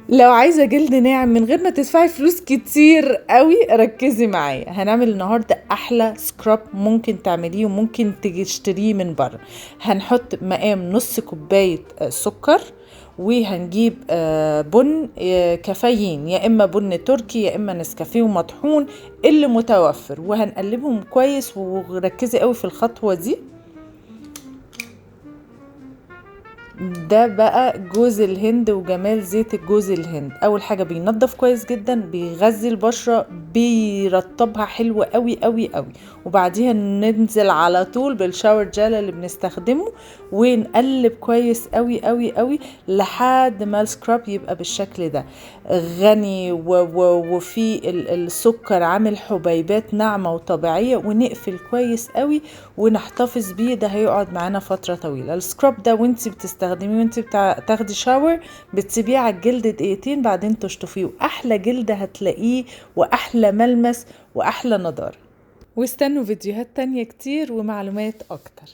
لو عايزة جلد ناعم من غير ما تدفعي فلوس كتير قوي، ركزي معايا. هنعمل النهاردة احلى scrub ممكن تعمليه وممكن تشتريه من بره. هنحط مقام نص كوباية سكر، وهنجيب بن كافيين، يا اما بن تركي يا اما نسكافيه ومطحون اللي متوفر، وهنقلبهم كويس. وركزي قوي في الخطوة دي. ده بقى جوز الهند وجمال زيت الجوز الهند. اول حاجة بينظف كويس جدا، بيغذي البشرة، بيرطبها حلو قوي قوي قوي. وبعديها ننزل على طول بال shower gel اللي بنستخدمه، ونقلب كويس قوي قوي قوي لحد ما ال scrub يبقى بالشكل ده غني وفي السكر عامل حبيبات ناعمة وطبيعية. ونقفل كويس قوي ونحتفظ بيه، ده هيقعد معانا فترة طويلة. ال scrub ده وانتي بتستخدميه وانتي تاخدي shower بتسيبيه على الجلد دقيقتين بعدين تشطفيه، واحلى جلد هتلاقيه واحلى ملمس واحلى نضارة. واستنوا فيديوهات تانية كتير ومعلومات اكتر.